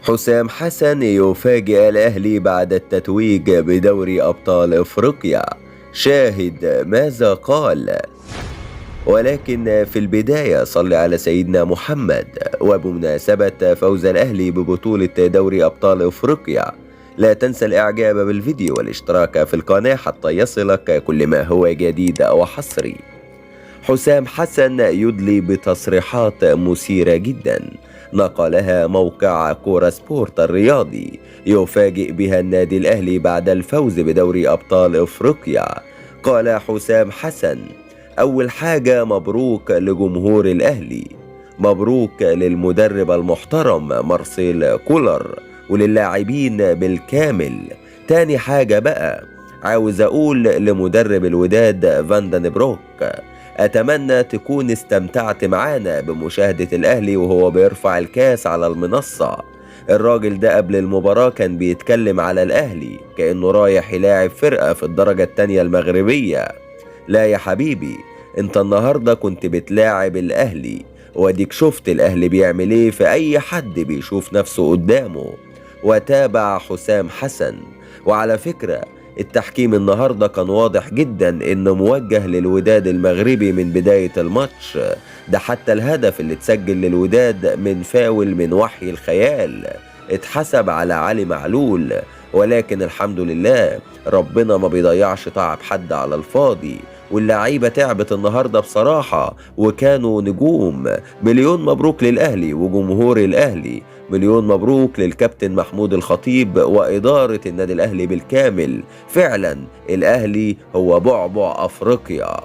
حسام حسن يفاجئ الأهلي بعد التتويج بدوري أبطال إفريقيا. شاهد ماذا قال. ولكن في البداية صل على سيدنا محمد. وبمناسبة فوز الأهلي ببطولة دوري أبطال إفريقيا، لا تنسى الإعجاب بالفيديو والاشتراك في القناة حتى يصلك كل ما هو جديد وحصري. حسام حسن يدلي بتصريحات مثيرة جدا نقلها موقع كورة سبورت الرياضي، يفاجئ بها النادي الأهلي بعد الفوز بدوري أبطال إفريقيا. قال حسام حسن: أول حاجة مبروك لجمهور الأهلي، مبروك للمدرب المحترم مارسيل كولر وللاعبين بالكامل. تاني حاجة بقى عاوز أقول لمدرب الوداد فاندنبروك، أتمنى تكون استمتعت معانا بمشاهدة الأهلي وهو بيرفع الكاس على المنصة. الراجل ده قبل المباراة كان بيتكلم على الأهلي كأنه رايح يلاعب فرقة في الدرجة التانية المغربية. لا يا حبيبي، انت النهاردة كنت بتلاعب الأهلي، واديك شفت الأهلي بيعمل ايه في أي حد بيشوف نفسه قدامه. وتابع حسام حسن: وعلى فكرة التحكيم النهاردة كان واضح جدا انه موجه للوداد المغربي من بداية الماتش، ده حتى الهدف اللي اتسجل للوداد من فاول من وحي الخيال اتحسب على علي معلول، ولكن الحمد لله ربنا ما بيضيعش تعب حد على الفاضي، واللعيبة تعبت النهاردة بصراحة وكانوا نجوم. مليون مبروك للأهلي وجمهور الأهلي، مليون مبروك للكابتن محمود الخطيب وإدارة النادي الأهلي بالكامل. فعلا الأهلي هو بعبع أفريقيا.